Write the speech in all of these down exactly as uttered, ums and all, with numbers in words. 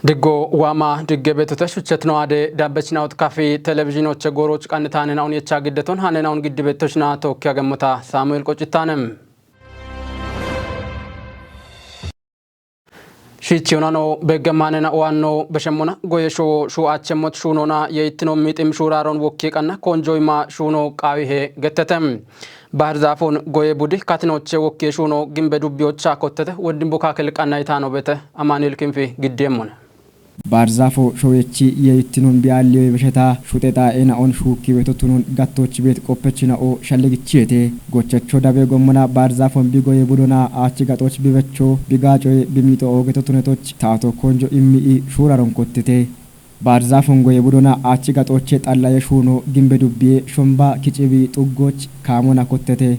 Diggo waama digge beettote shuchchetino ade dabbechinaut kafi televizhiinoche gooroch qannitaanena un yecha giddeton hanena un giddi beettochina tookki agemmota Saamu'eel Qoccittaanem. Shiichi hunano beggemmaanena uwanno beshemmona goye shuwo shuu'aachemmot shuunoona yeittino miixim shuuraaroon wokkii qanna koonjooyimma shuuno qaawihe gettete. Bahir Zaafon goye budi katinoche wokkii shuuno gimbe dubbiyocha kottete woddin bukaakil qanna yitaano beete Amaanu'eel Kinfi giddeemmona. Baarzaafo showechi yee ittinon bi'aalliyoe besheta shuxe xaa'e na'on shuukki beto tunon gattochi beet qoppechina'o shallegichiyete. Gochacho dabe gommona baarzaafon bi goye budona aachi gaxoch bibecho bigaacoye bimiixo oogeto tunetoch taato konjo immi'i shuuraron kottete. Baarzaafon goye budona aachi gaxoche xallaye shuuno gimbe dubbiye shomba kicibi xuggoch kaamona kottete.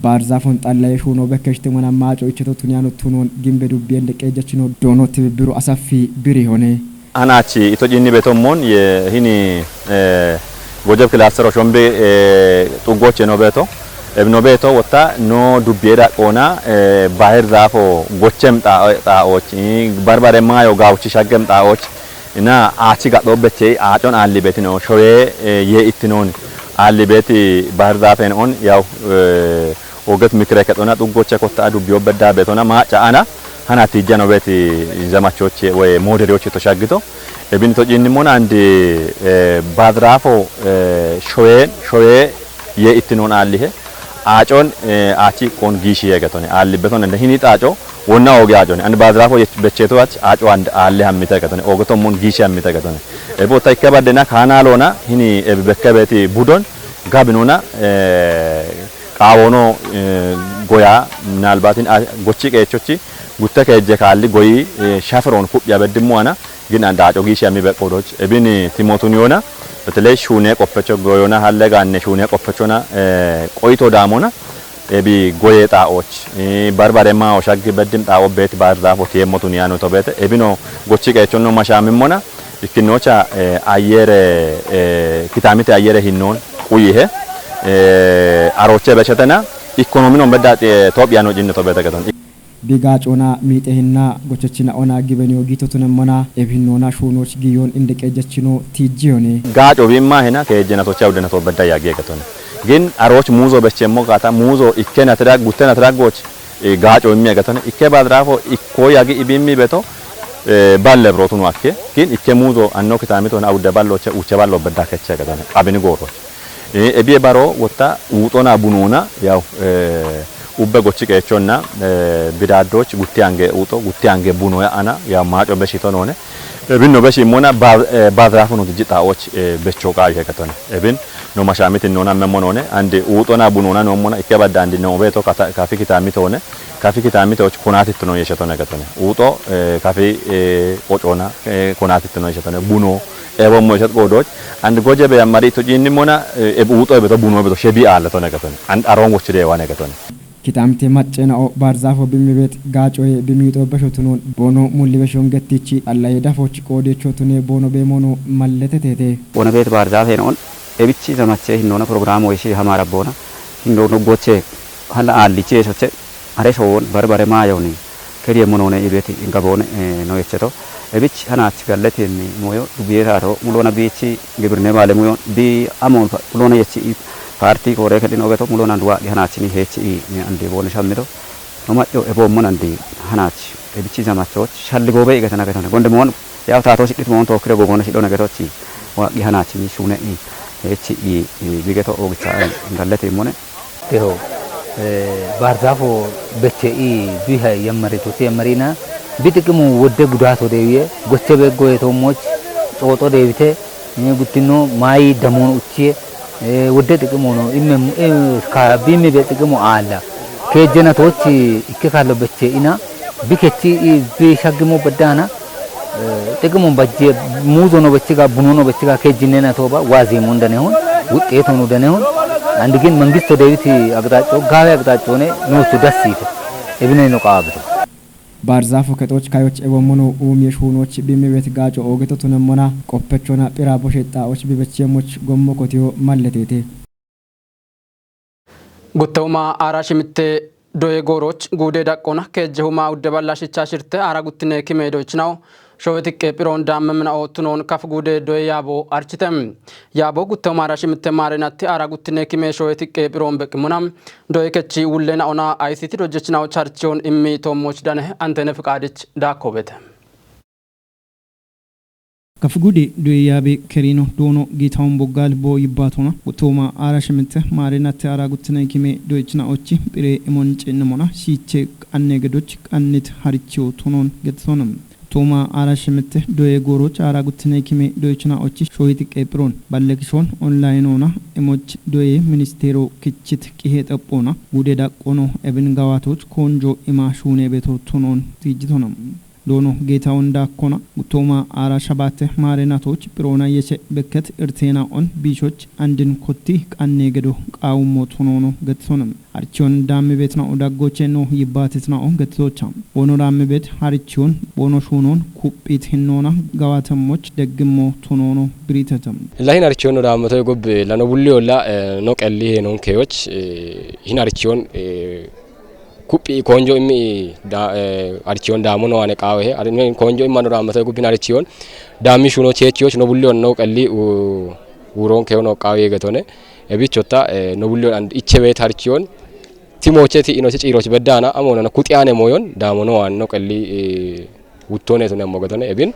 Baarzaafon xallaye shuuno bekkeshte mana maaco icheto tuniyano tunon gimbe dubbiyen deqqeejjachino doono tibibbiru asaffi biri hone. Anaachi ito jinni beto mon ye hini eh, gojeb kilastero shombi eh, xuggoche no beto. Eb no beto wotta no dubbiye daqqoona eh, bahir zaafo gochem xaa'och eh, barbare maayo gaawchi shaggem xaa'och ina aachi gaxo beche aacon aalli betino showee eh, yee ittinoon aalli beeti bahir zaafen on yaw eh, Oget mikire kexona xuggoche kotta dubbiyo bedda betona maaca ana hana tijjano beeti zamachoche woy mooderioche to shaggito. Ebin to jinnimona andi eh, badraafo eh, shoween showee yee ittinon aallihe aacon eh, aachi qon giishi yegetone aallibeton ende hini xaaco wonna ooge aacone and badraafo becheeto ach aaco and aalle hammite getone oogeto mon giishi hammite getone. Ebo ta ikke baddena kaanaalona hini ebi bekke beeti budon gabinona eh, Qaawoono goya minaalbaatin gochi qeechochi gutte keejje kaalli goyi shafiroon kuphiya beddimmo ana gin an daaco giishiya mi beqqoodoch ebin timootun yoona beteley shuunee qoppecho goyona halle gaanne shuunee qoppechoona qoyito daamona ebi goyee xaa'ooch barbare maawo shaggi beddim xaa'o beeti baahir zaafo tiyeemmotun yaano to beete ebino gochi qeechonno mashaamimmona Ikkinnocha ayyere kitaamite ayyere hinnoon quyihe arooche bechetena ikkonoomino medda Toophiyano jinne to bete geton. Biga coona miixehinna gochechina ona gibeniyo giito tunemmona eb hinnoona shuunooch giyoon inde qeejjechino tiijjiyone. Gaaco biimma hina keejjenatocha uddena to bedda yaggiye getone. Gin arooch muuzo bechemmo gaata muuzo ikkena tira guttena tira gooch gaaco immi agatone ikke badraafo ikko yagi ibimmi beto balle birootuno akke gin ikke muuzo anno kitaamito na awudde balloche uche ballo bedda keche agatone abini gooroche ebiye baro wotta uuxona bunona yaw ubbe gochi qeechonna bidaaddoch gutti ange uuxo gutti ange bunoya ana yaw maaco beshito noone ebin no beshi immona badraafo no dijji xaa'och becho qaawi agatone ebin no mashaamiti noona memmo noone andi uuxona bunona noommona ikke badda andi noo beeto kafi kitaamitoone kafi kitaamitoch konaatittuno yeshetone gatone uuxo kafi qocona konaatittuno yeshetone buno eebommo yeshet qoodooch andi goje be yammari ito jiinnimmona eb uuxo ebeto buno ebeto shebi aalletone gatone and aroon wochi deewane gatone. Kitaamite maccena o baarzaafo bimmi beet gaacoye bimiixo besho tunoon boono mulli beshon gettichi xallaye dafochi qoodeecho tunee boono beemono malleteteete. Bona beet baarzaafeen on ebichi zamache hinnoona programo ishi hamaara boona hinnoona goche halla aallichi eesoche are soon barbare maayoni keriye monoone ibeti gaboone no echeto ebich hanaach galletin moyo dubiyesato mulona biichi gibirne baale muyon bi amon mulona yechi parti kore kedin ogeto mulona duwa hanaachini hechi andi boone shammito no mayo ebo monandi hanaach ebichi zamacho shalli gobe igatana gatana gonde mon Yaw taato sidhit moon tookkire gogoona sidhona getochi waaqqi hanaachini shuune i echi i bigeto oogitha gallete immone. Teho baarzaafo beche i biha yammaritosi yammarina bi xiqimu wodde gudaato deewiye goche beggoye toommoch xooxo deewite guttino maayi damoon uchiye wodde xiqimuno imme ka bimmi be xiqimu aalla keejjena toochi ikke kaallo beche ina bi kechi bi shaggimo beddaana xiqimun bajje muuzo no bechiga buno no bechiga keejjinnena tooba waazimun danehun wuxxeetonu danehun andigin mangisto deewiti aqixaacco gaawe aqixaaccone noochu dassiite ebineno qaabito. Baarzaafo kexooch kayoch ewommono uumiye shuunooch bimmibeet gaaco oogeto tunemmona qoppechona phira boshe xaa'och bibechiyemmoch gommo kotiyo malleteete. Guttehuma aara shimitte doye gooroch guude daqqona keejjehuma udde balla shicha shirte aara guttine kimeedochinaw Showe tiqqe phiroon daamme mina oottunoon kaf guude doye yaabo archite. Yaabo guttoo maara shimitte maarenatti aara guttine kime showe tiqqe phiroon beqqimuna. Doye kechi wulle naona I C T dojjechinaw charchiyoon immi toommoch dane Antene Fiqaadich daakkobete. Kaf guude doye yaabe kerino doono Geetawon Boggaal boo yibbaatona. Guttooma aara shimitte maarenatti aara guttine kime doyechina ochi phire imon cinnimona shiiche qanne gedoch qannit harichiyo tonoon getsona. Tooma aara shimitte doye gooroch aara guttine kime doyechina ochi shohiti qeephiroon balle kishoon online ona emoch doye ministeero kichit qihe xaphoona guude daqqono ebin gawaatoch koonjo ima shuune beto tonoon tiijjitona. Doono Geetawon daakkona guttooma aara shabatte maarenatoch phiroona yeshe bekket irteena on biishoch andin kotti qanne gedo qaawummo tonoono getsona. Harichiyoon daammi beetna'o daggoche no yibbaatitna'o gettitocha. Boono daammi beet harichiyoon boono shuunoon kuphit hinnoona gawaatammoch deggimmo tonoono biriteta. Lahin harichiyoon no daammotoy gubbi lano bulli olla, eh, no qelli heenon keyoch, eh, hin harichiyoon, eh, kuphi koonjo immi da-, eh, harichiyoon daamo no ane qaawe he. Ari-, no koonjo imma no daammotoy gubbi hin harichiyoon daammi shuuno cheechiyoch no bulli on no qelli u-, uroon keyo no qaawe getone. Ebichotta, eh, no bulli on and iche beet harichiyoon Timoche ti inoche ciiroch beddaana, amoonana kuxiyaane mooyon, daamono waanno qelli, eh, wuttoone tune ammo getone, ebin,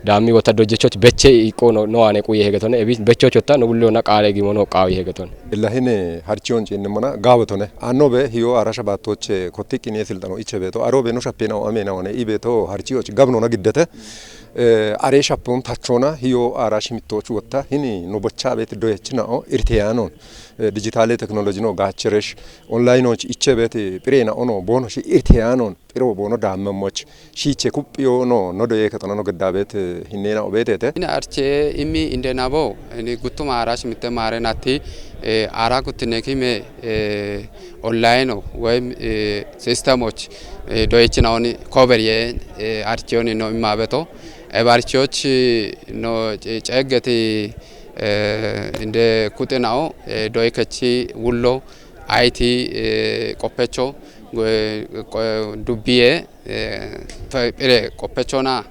daammi wotta dojjechoch beche iqqo no, no waane quye hegetone, ebin, bechoch wotta no bulliona qaale gimono qaawi hegetone. Illahine harchiyon ciinnimona gaawetone. Anno be hiyo arasha baattoche kotti qiniye silxano iche beeto, aro be no shappena o amena one, i beeto harchiyoch gabnona giddete, eh, are shappon tachona hiyo ara shimittoch wotta, hini no bocha beet doyechina o irteyanon, eh, dijitaale teknoloji no gaacheresh, Online och iche beet phirena ono boono shi irte yaanon phiro boono daammemmoch shiiche kuphiyo no, no doye kexono no gedda beet, eh, hinnena o beetete. Ina arche immi indena bo, ini guttuma ara shimitte maarenatti, eh, ara kuttine kime, eh, online o woyim, eh, system och, eh, doyechina oni cover ye, eh, archiyoni no imma beto. Ebe archiyoch no ce-, ceeggeti, eh, inde kuxinao, eh, doye kechi wullo, I T, eh, qoppecho, eh, qo-, dubbiye, eh, to-, phire qoppechona,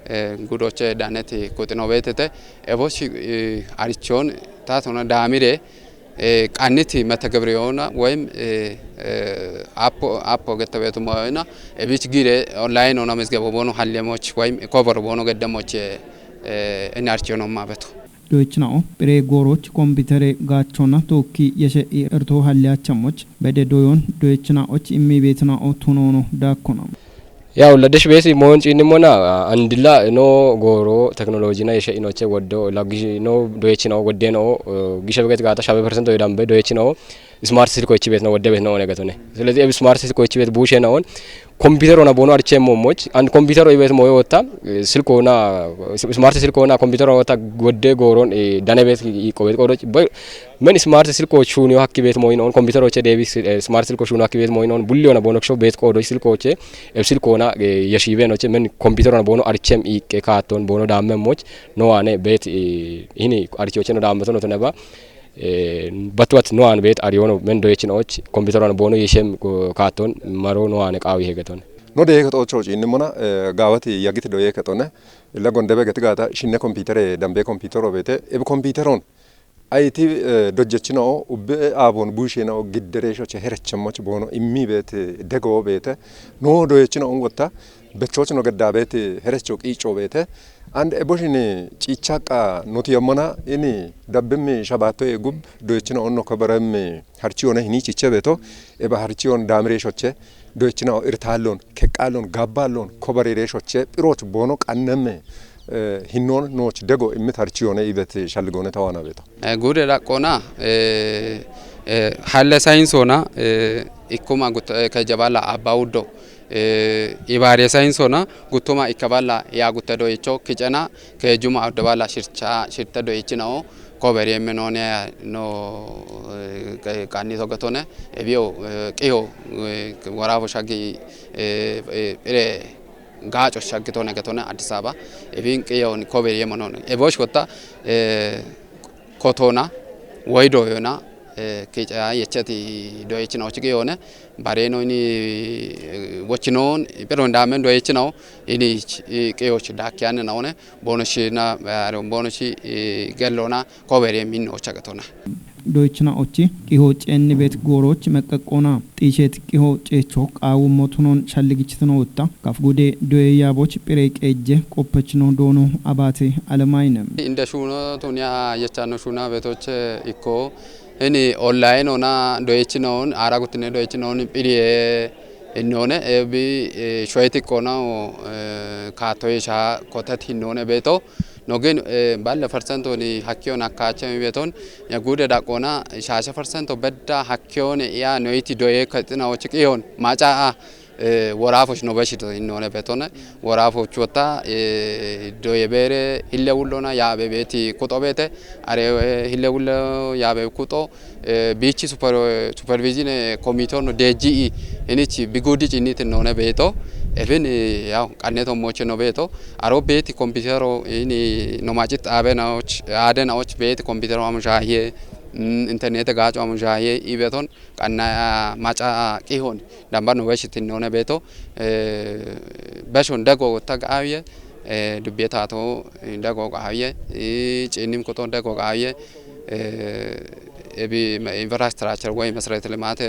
eh, gudoche daneti kuxino beetete. Ebo shi-, eh, arichon tatona daamire, eh, qanniti metagebriyoona woyim, eh, eh, appo, appo getta beetu moyona, ebich gire online ona mezgebo boono hallemoch woyim cover boono geddemoch, eh, eh, eni arichon omma beto. Doyechinao phire gooroch kompitere gaachona tookki yeshe i erto halle achamoch bede doyon doyechinaoch immi beetinao tunoono daakkona. Yaw, ladesh beesi moyon ciinnimona, andilla no gooro teknolojina yeshe inoche woddo, laggi no doyechinao wodde no, eh, gishe beget gaata shabe persento yedambe doyechinao smart silko ichi beet no wodde beet no one getone. Selezi ebi smart silko ichi beet buushe na on, Kompiitero na boono archemmo moch, and kompiitero ibeet moyo wotta, eh, silko na, smart silko na kompiitero wotta godde gooron, eh, dane beet i-, iqqo beet qoodoch. Boy, men smart silko shuuniyo hakki beet moyin on, kompiitero che deebi si-, eh, smart silko shuuniyo hakki beet moyin on, bulliyo na boono kisho beet qoodoch silko che, eb silko na, eh, yeshiibe no che, men kompiitero na boono archem iqqe kaatton, boono daamme moch, no ane beet, eh, hini archiyo che no daamme tono toneba. Eh, batwat no an beet ariyono men doyechin och, kompiitero na boono yeshem ko kaatton, maro no ane qaawi hegeton. No de yeket ocho ci nimona, eh, gaawati yagiti doye ketone. Illa gonde be geti gaata shinne kompiitere dambe kompiitero beete. Eb kompiiteron I T, eh, dojjechino o, ubbe aabon busheno gidderesho che herechemmoch boono immi beete, dego beete. No doyechino ungotta, bechochino gedda beete, herecho qiicho beete. And eboshin ciichaqa noti yammana ini dabbemmi shabaatto e gub doyechino onno kabaremmi harchiyone hini chiche beeto. Eba harchiyon daamireshoche, doyechina irtallon, keqqallon, gabballon, kobarereshoche, phiroch boono qannemme, eh, hinnon nooch dego immit harchiyone ibet shalligone tawana beeto. Eh, guude dhaqqona, eh, eh, halle sayinsona, eh, ikkuma gut-, eh, kejaballa abba uddo, eh, ibaare sayinsona guttuma ikkaballa ya gutte doyicho kicena kejuma addaballa shircha, shirte doyichinao, koberi emme none no, eh, qe-, qanni togetone, ebiyo, eh, qiyo, eh, warabo shaggi, eh, eh, ire gaaco shaggitone getone Addis Ababa, ebin qiyon koberi emme none. Ebosh kotta, eh, kotona, woy doyona, Kica yechati doyechinawo chiqiyone, bareno ini wochinon, pero ndamen doyechinawo, ini qiyoch dakiyan nawone, bono shina, bono shi gellona, kobere min no chagatona. Doyechinawochi qiho cenni bet goroch meqqaqona, xishet qiho cecho qawummo tunon shalligichitino wotta, kaf gude doye yaboch phire qeje qoppechino doono abate alemaine. Inda shuna tunya yechano shuna betoch ikko, ini online ona doyechinon, ara gutine doyechinon phiriye innone, ebi shoyeti qona, katoyesha kotet innone beto. No gin, balle percento ni hakkiyon akkache mi beton, ya gude daqona, shashe percento bedda hakkiyon ya noiti doye katina ochi qiyon, maca, worafoch no beshito innone betone, worafoch wota, doye bere hille wullona, yabe beti kuto bete, are hille wullo yabe kuto, bichi super, supervision komito no deji, inichi bigudi chinit none beto, efin, ya, qanneto moche no beto, aro beti kompitero ini no macit abe naoch, ade naoch beti kompitero amushahiye, internet gacho amushahiye, ibeton, qanna maca qihon, damba no beshit none beto, beshon dego tag awiye, dubye tato, dego awiye, cinim kuto dego awiye, ebi infrastructure ወይ መሰረተ ልማት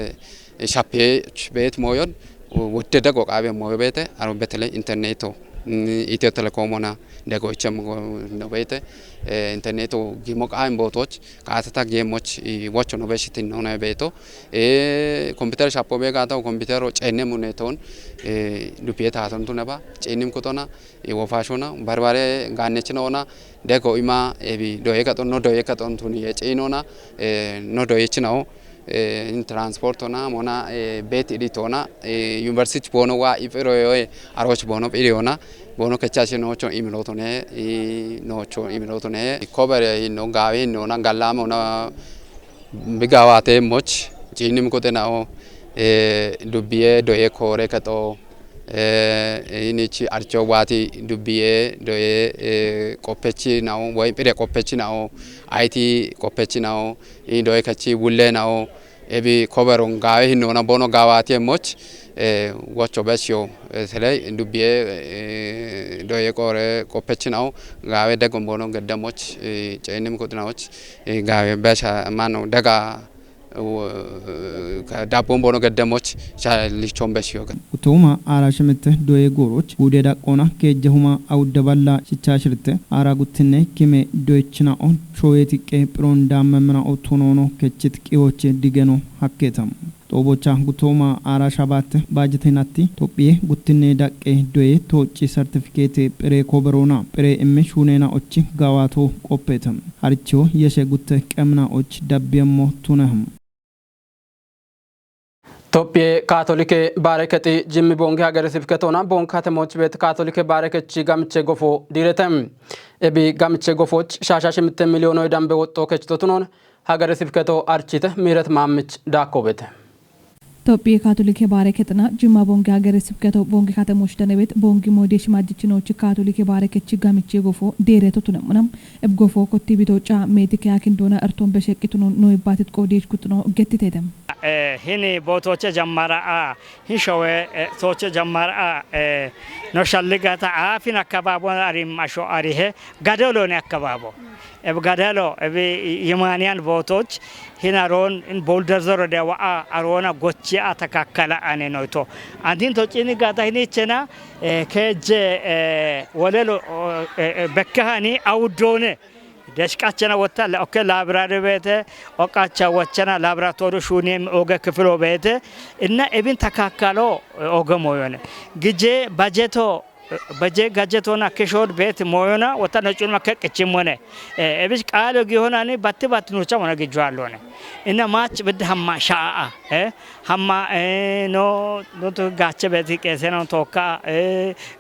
shape bet moyon, wudde dego qabe moyo bete, aro betele interneto, Itio Telecomona dego ichem no bete, interneto gimo qaim botoch, katata gemoch, wocho no beshitin no beto, computer shapo be gata computer cenne muneton, dupieta ton tunaba, cenim kutona, wofashona, barbare ganechinona, dego ima, ebi doye katon, no doye katon tuni ye ceinona, no doye chinao, in transport ona, mona, bet iditona, university bono wa ipiro yoe, aroch bono piriona, bono kechashi nocho imilotone, nocho imilotone, kobere no gawe no na galamo na bigawate moch, cinim kote nao, dubiye doye kore kato, inichi archo wati dubiye doye, qoppechi nao, way pire qoppechi nao, aiti qoppechi nao, i doye kachi wulle nao, ebi koberon gawe hinona bono gawati moch, wocho besyo, sele dubiye, doye kore qoppechi nao, gawe degon bono gedda moch, cenim kote naoch, gawe besha mano daga, dabbon bono gedda moch, sha lichon besyo. Utuma ara shemete doye goroch, gude daqona, keje huma awudda balla shichashirte, ara guttinne kime doyechina on, shoyeti qe piron dammemna otunono kechit qiyoche digeno hakketam. Xobocha gutoma ara shabate bajetenatti Tophiye guttinne daqqe doye toocci sertifikete phire koberona, phire imme shunena ochi gawato qoppetam. Haricho yeshe gutte qemna och dabbiyemmo tuneham. Tophiye Kaatolike Baarekexi Jimmi Boongi Hagere Sibketona Boongi Katemoch Beet Kaatolike Baarekechi Gamiche Gofo diirete. Ebi Gamiche Gofoch shaasha shimitte miliyoono dambe woxxo kechito tunon Hagere Sibketo Archite Miiret Maamich Daakkobete. Tophiye Kaatolike Baarekexina Jimma Boongi Hagere Sibketo Boongi Katemoch Danebet Boongi Moode Shimajjichinochi Kaatolike Baarekechi Gamiche Gofo diirete tunemuna. Eb gofo kotti bito ca meeti keya kindona erton besheqqituno no ibbatit qodish kuxuno gettitetem. Hini bootoche jammara a, hin showe, toche jammara a, no shalligata a, fin akkabaabon arim asho arihe, gadelo ne akkabaabo. Eb gadelo, eb yimaniyan bootoch, hin aron, in bolder zoro de wa a, arona gochi a takakkala ane noito. Antin to cini gata hini chena, keje, wolelo, bekkahani awuddone. Deshqachena wotta, okke labrari beete, oqacha wachena laboratory shunem oge kifilo beete, inna ebin takakkalo oge moyone. Gije bajeto, baje gajetona kishod beet moyona, wotta nocunma keqqichimone. Ebish qaalo gihonani batti batti nucha mona gijwalone. Inna mach bid hamma shaa, hamma, no, no to gache beet qeesena tokka,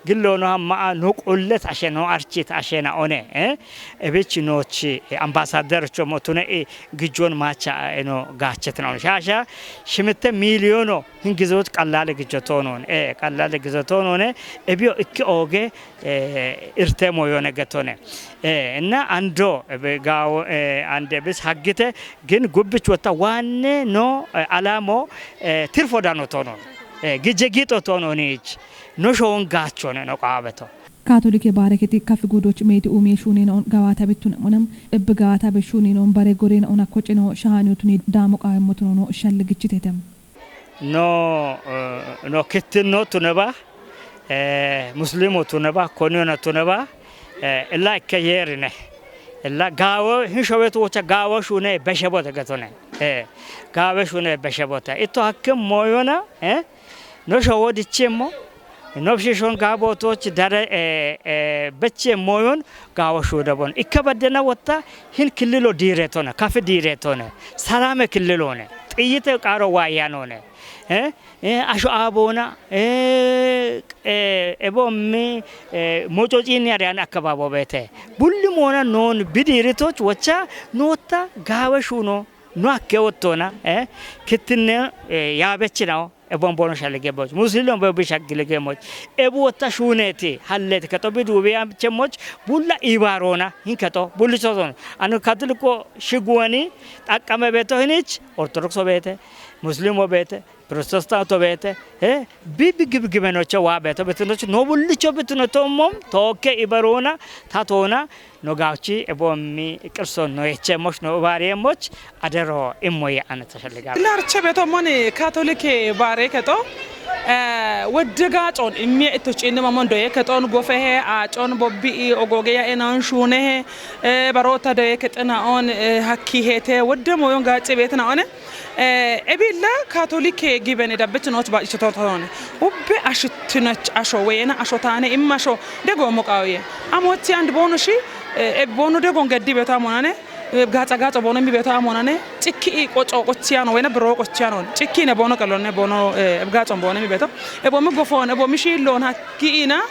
gillo no hamma, no qullet ashe, no archit ashe na one. Ebich noochi, ambassador chomo tune, gijjon macha, eno gachet na one. Shasha, shimitte miliyoono, hin gizoot qallale gijjo toonon, qallale gijjo toonone, ebiyo Ki oge, eh, irte moyone getone. Eh, na ando, eh, be gawo, eh, ande bis haggite, gin gubbich wata wanne no, eh, alamo, eh, tirfo dano tono. Eh, gije gito tono nich. No shon gachone no qabeto. Kaatolike baareketi kafi gudoch meeti umiye shuuneena'on gawaata bittune'onam, ebbi gawaata be shuuneena'on bare goreena'on akko cino shahaaniyotuni daamo qaawimmotunono shalligichitetem. No, eh, no kittinno tuneba, eh, Muslimu tuneba, koniyona tuneba, eh, illa ikke yeerine. Illa gaawo, hin showetu wocha gaawo shuune beshebote getone. Eh, gaawe shuune beshebote. Itto hakke moyona, eh, no showodichemmo, no shishon gaabotoch dare, eh, eh, bechemmoyon gaawo shuune bon. Ikke baddena wotta hin killilo diiretone, kafe diiretone, salame killilone, xiyite qaaro waayanone, eh, eh, asho abona, eh, eh, ebommi, eh, mococini ariyan akababo bete. Bulli mona non bidiiritoch wocha notta gaawe shuuno, no akke wottona, eh, kittinne, eh, yaabechinawo, ebon bono shalige boch. Musilon bo bi shagile ge moch. Ebu wotta shuuneti, halleti, keto bi dubi amche moch, bulla ibarona, hin keto, bulli soton. Anu Katoliko shiguwani, taqqame beto hinich, Ortodokso bete, Muslimo bete, Protestanto bete, eh, bi bi gib gibenoche wa beto, betinoch, no bullicho betinoto mom, toke ibarona, tatona, no gawchi, ebommi, qirso no yeche moch, no bariye moch, adero immoye ane tashalliga. Larche beto moni Katolike bare keto, eh, wedde gacon, immi etto cinni mamon doye keton gofehe, acon bobbi, ogoge ya enan shunehe, eh, barota doye ketena on, eh, hakki hete, wedde moyon gaci betena one, eh, ebilla Katolike gibene dabbetinoch ba ichototone. Ubbe ashitinoch asho wena asho tane imma asho dego mo qawiye. Amochi and bono shi, eh, e bono dego ngeddi beto amonane, eh, gaca gaca bono mi beto amonane, cikki i qoco qochiyano wena bro qochiyano, cikki ne bono qalone bono, eh, gaca bono mi beto. E bomi gofon, e bomi shillon hakki ina,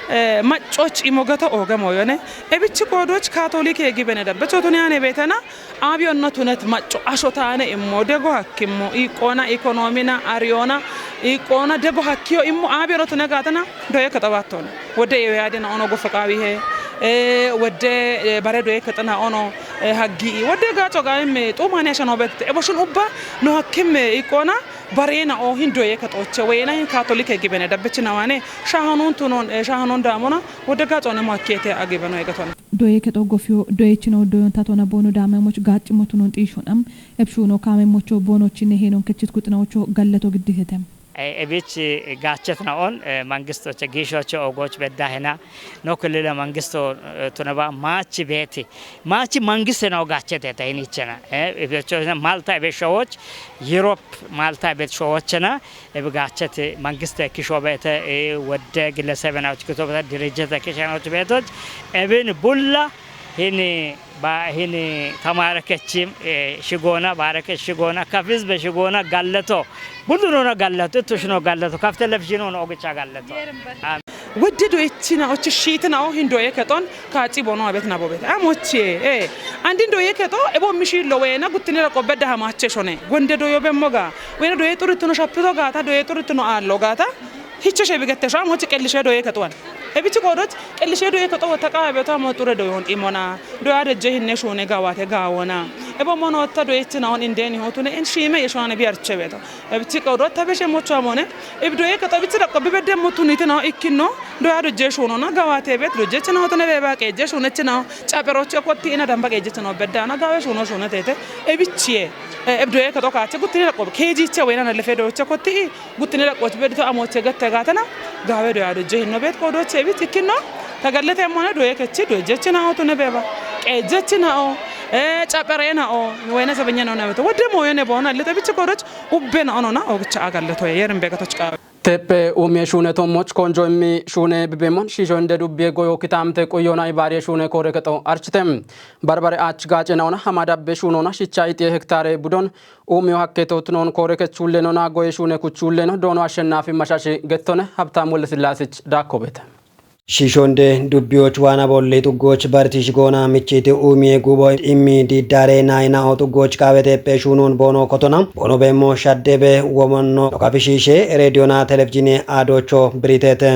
eh, macoch imogato oga moyone. E bichi kodoch Katolike gibene dabbetotone ane betena, Abiyon no tunet macco asho tane immo dego hakkimmo iqqona ikonomina ariyona iqqona dego hakkiyo immo abiyon no tune gatana doye keto battone. Wode iyo yadina ono gofo qawihe, eh, wode, eh, bare doye ketana ono, eh, haggi. Wode gaco ga imme xumane asha no bette. Ebo shun ubba no hakkimme iqqona barena o hin doye ketoche wena hin Katolike gibene dabbechina wane shahanun tunon, eh, shahanun damona wode gacone mo hakkete agibeno egatona. Doye kexo gofiyo, doyechino doyon tatona bono damemoch gaccimotunon xiishonam, ebshuno kamemocho bonochinne henon kechit kuxinawocho galleto gidditetem. E, ebich gachetnaon, e, mangistoche gishoche ogoch beddahena, no kullile mangisto, e, tunaba machi beti, machi mangiste no gacheteta hinichena, e, ebecho Malta ebeshowoch, Europe Malta ebeshowochena, Ebi gacheti mangiste kisho bete, e, wodde gillesebena uch kito bete, dirijete kishena uch betoch, ebin bulla hini ba, hini tamare kechi, e, shigona, bare kechi shigona, kafiz be shigona, galleto. Bullu nona galleto, ittushino galleto, kaf televizyon ona ogicha galleto. Am- Wodde doyechina, ochi shitina, o hin doye keton, kaci bono abet na bobet. Amoche, e. Andin doye keto, ebo mishi lo wena, guttinira qobedda hamache shone. Gonde doyo bemmoga. Wena doye xurrittuno shappito gaata, doye xurrittuno aallo gaata. Hichche shebi gette sho, amochi qellishe doye kexuwan. Ebichi qoodoch, qellishe doye kexo wota qaabeto amo xure doyon imona. Doya dejje hinne shuune gaawate gaawona. Ebo mono wota doyechi naon indeni hotune, en shiime yeshone bi arche beto. Ebichi qoodoch, ta beshe mocho amone. Ebi doye kexo ebichi daqo bi bedde motuni te nao ikkinno. Doya dojje shuunona gaawate bet, dojje chi nao tone beba qeejje shuune chi nao. Caperochi ekotti ina damba qeejje chi nao bedda na gaawe shuuno shuune tete. Ebichi e. Eh, ebdoye kexo kaache guttini daqo keejiche wena na lefe doche kotti guttini daqo bedito amoche gatte gatana gaawe doya dojje hinno bet qoodoche bit ikkinno tagallete mona doye kechi dojje chi nao tune beba qeejje chi nao, eh, capere nao wena sabenya nao na beto wodde moyone bona lete bichi qoodoch ubbe nao nona ogicha agalleto yerin begatoch qaawe. Tepe umie shuune tommoch konjo immi shuune bibemon shisho inde dubbiye goyo kitamte quyona ibarie shuune kore kexo archite. Barbare ach gaace naona hamadabbe shuunona shicha ixiye hektare budon umio hakke totnon kore kechulle nona goye shuune kuchulle no doono Ashshennafi Mashashi gettone Habtaam Wolde Sillaasich daakko beete. Shishonde dubbiyoch waana bolli xuggoch baritish goona michiti umiye gubo immi diddare nayinao xuggoch qaaweteppe shuunon boono kotona boono beemmo shaddebe womonno nokafishiishe reediyona televizhiine aadocho biritete.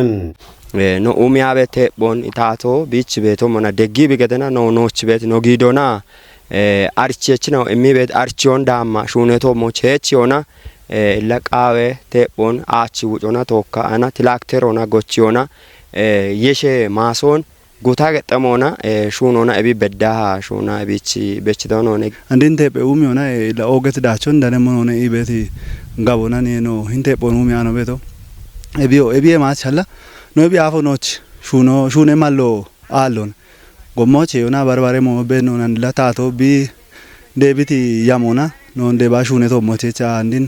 Eh, no umi abe teephoon itaato biichi beeto mona deggi bi gedena no noochi beeti no giidona, eh, arichi echi no imi beeti arichiyoon daamma shuuneeto mochi heechi yoona, eh, illa qaawe teephoon aachi wucona tookka ana tilaakteroona gochiyoona, eh, yeshe maasoon guta gexxamoona, eh, shuunoona ebi beddaha shuuna ebichi bechitonoone. Andin teephe umiyoona, eh, illa oogeti daachon dane monoone i beeti gabona ne no hin teephoon umiyaano beeto. Ebiyo, ebiye maachalla. No ebi aafo noochi shuuno, shuune mallo aallon. Gommoche yona barbare mo be no nan la tato bi debiti yamona non deba shune to moche cha andin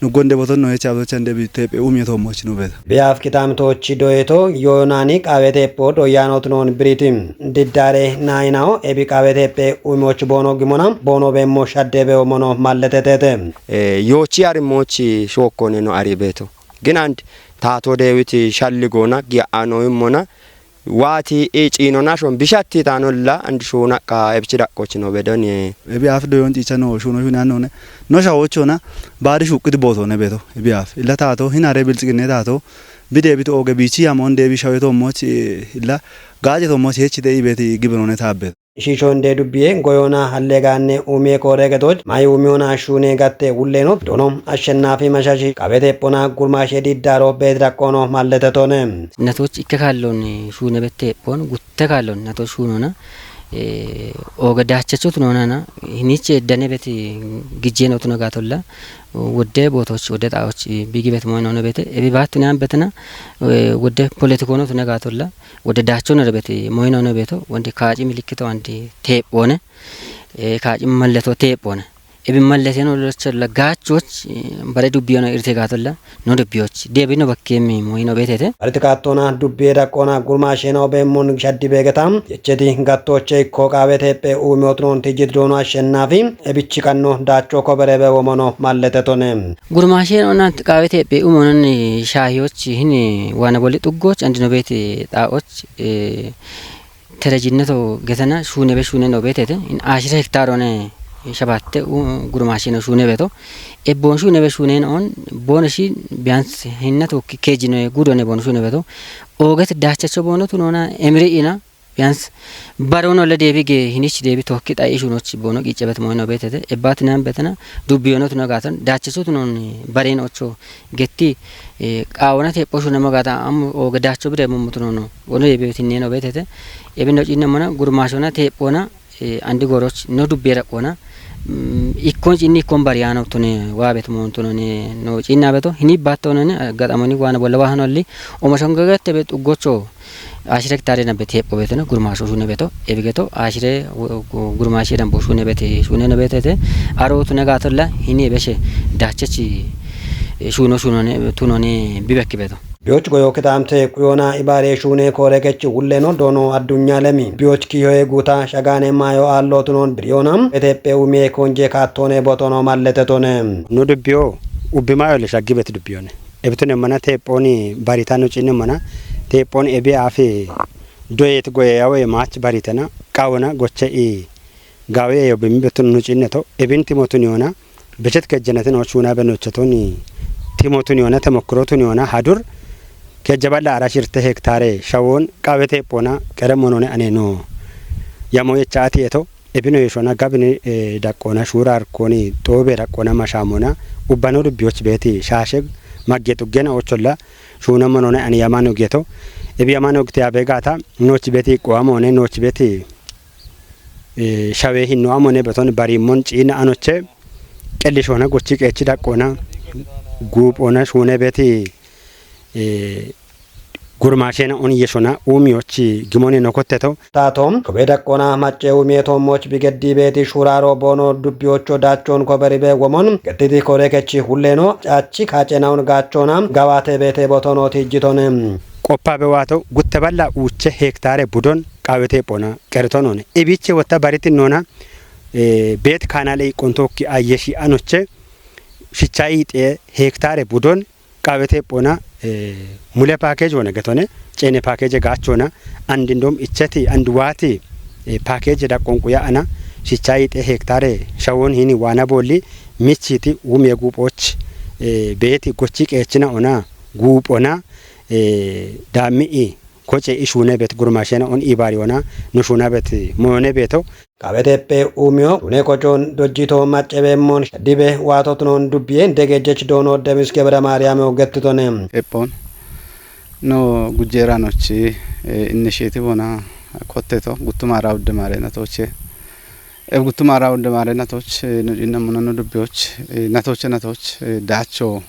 no gonde boton no cha to chan debi tepe umi to moche no beta. Biyaaf kitaamtoochi doyeto yoonaani qaawete epho doyyaanootu noon biriiti. Diddaare naayinaho ebi qaawete ephe umoochi boono gimona boono beemmo shadde bewo mono malleteteete. Eh, yoochi ari moochi shookkone no ari beeto. Gin and taato deewiti shalli goona giya ano immona waati i ciinona shon bishatti taanolla and shuuna qa ebichi daqqochi no bedoni. Ebi afi doyon ciicha no shuno shuni anone. No shawochona baadi shuqqiti bootone beto. Ebi afi. Illa taato hinare bilxiginne taato. Bi deebito oge biichi yamon deebi shaweto moch illa gaajeto moch hechite ibeti gibirone taabbeto. Shiisho indee dubbiye goyoona halleegaanne umiye kooreegetoch mayi umiyoona shuune gatte wulleeno doono Ashshennaafi Mashashi qawete ephona gurmaashe diddaaro beeti daqqoono malletetone. Natoch ikke kaalloon shuune bette ephon gutte kaalloon natoch shuunona, eh, ooga daachachotu noonana hiniche dane beti gijjeen otuno gaatolla wodde bootoch wodde xaawoch bigi bet moy noone bete ebi baattu naan betena, eh, wodde politikoono tune gaatolla wodde daachono rebeti moy noone beto wonde kaaci milikkito andi teephoone, eh, kaaci malleto teephoone. Ebi malleteno locholla gaachoch, eh, bare dubbiyono irte gaatolla no dubbiyoch. Deebino bakkeemmi moy no betete. Arti kaattoona dubbiye daqqoona gurmaasheena obeemmon shaddi beegeta. Jecheti gattooche ikko qaawete ephe uumiyootunoon tijjit doono Ashshennaafi ebichi kanno daacho koberebe womono malletetone. Gurmaasheena ona qaawete ephe uumonon shaahiyoch hini waana boli xuggoch andino beeti xaawoch, eh, terejinneto getena shuune be shuune no beetete. In ashire hektaarone shabatte u-, gurmaashino shuune beeto. Ebboon shuune be shuune on boone shi biyans hinna tokki keejino guudone boon shuune beeto. Ooget daachacho boono tunoona emiri ina biyans barono le deebi ge hinich deebi tokki xayi shuunoch boono qiice bet moyno beetete. Ebbaati naan betena dubbiyono tuno gaatan daachacho tunoon bareen ocho getti, eh, qaawona teepho shuune magata am ooge daacho bide mummutunono. Wono yebeetinne no beetete. Ebino ciinne mana gurmaashona teephona, eh, andi goroch no dubbe raqona. Mm, ikkon ciinni ikkon bariyano tune waabet mon tunone no ciinna beto. Hini battonone, eh, gaxamoni waana bolla wahanolli. Omoshon gagatte be xuggocho ashire hektaare na bete hepho betona gurmaasho shune beto. Ebigeto ashire gu-, gu-, gurmaashe dambo shune bete, shune no betete. Aro tune gatolla hini ebeshe daachachi, eh, shuno shunone, tunone bibekki beto. Biyoch goyo kitaamte kuyoona ibaare shuune koore kechi wulleno doono addunya lemi. Biyoch kiyoye guuta shagaane maayo aallo tunoon biriyoona. Etephe umiye konje kaattoone botono malletetone. No dubbiyo ubbi maayo le shaggi beti dubbiyone. Ebitune mana teephooni barita no ciinne mana teephooni ebi afi doyet goye yawe maach baritena qawona goche i gawe yo bimi betun no ciinne to ebin timotun yoona bechet kejjenatin och wuna benochotun timotun yoona temokkirotun yoona hadur kejjaballa ara shirte hektaare shawon qawe teephoona qere monone ane no yamo yechaati eto. Ebino yeshona gabini, eh, daqqoona shuura arkoni xoobe daqqoona mashaamona ubbano dubbiyoch beeti shaashe magge xuggena ocholla shuuna monone ani yamano geto. Ebi yamano gite abe gata nooch beeti qoamone nooch beeti, eh, shawe hinno amone beton barimmon ciina anoche qellishona gochi qeechi daqqoona guuphona shuune beeti, eh, gurmaashena on yeshona uumiyochi gimoni nokotteto. Taato kobe daqqoona macce uumiye toommoch bigeddi beeti shuuraaro boono dubbiyocho daachoon koberibe womon gettiti kore kechi hulleno caachi kaacenaun gaachoona gawaate beete botono tijjitone. Qoppabe waato gutte balla uuche hektaare budon qawe teephoona qeritonone. Ebiche wotta bariti noona, eh, beet kaanale iqqontokki ayyeshi anoche shicha iixe hektaare budon qawe teephoona, eh, mule package wona getone ceene package gaachona and indom icheti and waati, eh, package daqqon quya ana shicha iixe hektaare shawon hini waana boolli michiti uumiye guuphoch, eh, beeti gochi qeechina ona guuphona, eh, daammi'i Koce ishune bet gurmashena on ibari ona nushuna bet moyone beto. Kabeteppe umiyo une kochon dojjito maccebeemmon shaddibe waatotnon dubbiye ndegejjech doono Demis Gebra Maariyame ogettitone. Eppon no gujjeeranochi initiative ona kotteto guttumara udde maare natoche. Eb guttumara udde maare natoch no cinna muna no dubbiyoch natoche natoch dacho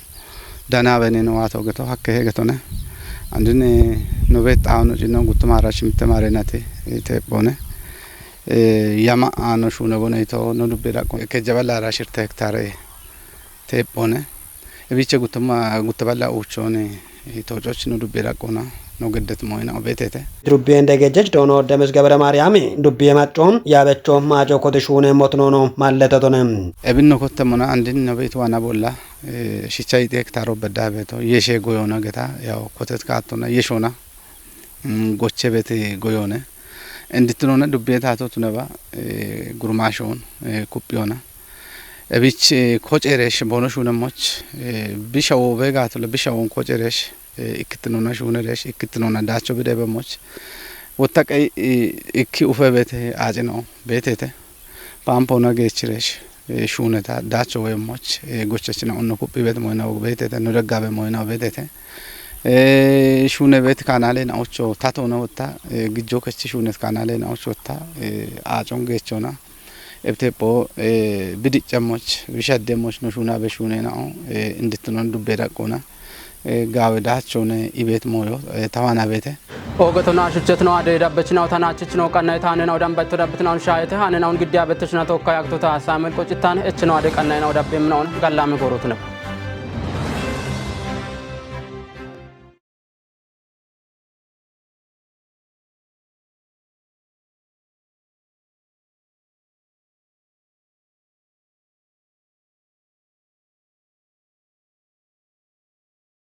dana bene no wato geto hakke he getone. Andin no bet awo no cinna guttumara shimte maare nati teebbone. Yama ano shune bone ito no dubbi raqo kejjabala ra shirte hektare teebbone. Ebiche guttuma guttabala uchoni tococh no dubbi raqona no geddet moyna obetete. Dubbiye ndegejjech doono Demis Gebra Maariyami dubbiye maccoon yaabecho maaco koti shune motnono malletetone. Ebinno kotte mona andin no bet wana bolla shicha yiti hektaro bedda beto yeshe goyona geta yaw kotet kattona yeshona goche bet goyone. Enditnona dubbiye tato tuneba gurmashon kuppiyona. Ebich koceresh bono shunemoch bisha wo begatole bisha won koceresh ikkitnona shuneresh ikkitnona dacho bidebemoch. Wottaqey ikki ufe bete acino betete pampona gechiresh shuneta dacho weyemmoch gochachina onno kuphi bet moyna betete no daggabe moyna betete. Shune bet kanale na ocho tatona wotta gijjo kechi shunet kanale na ocho wotta acon gechona. Ebtepo bidiccamoch bishaddemoch no shuna be shune na o inditnon dubbe daqqona. Gaawe daachone ibet moyo tawana bete. Ogetona shuchetno ade dabbechinaw tanachichinoo qanna'e taanenau dambatto dabbitinaun shaayete haanenaun giddi abetteshina tokka yaagtota Saamu'el qocittaan echino ade qanna'enau dabbeemminaun gallaame goorotune.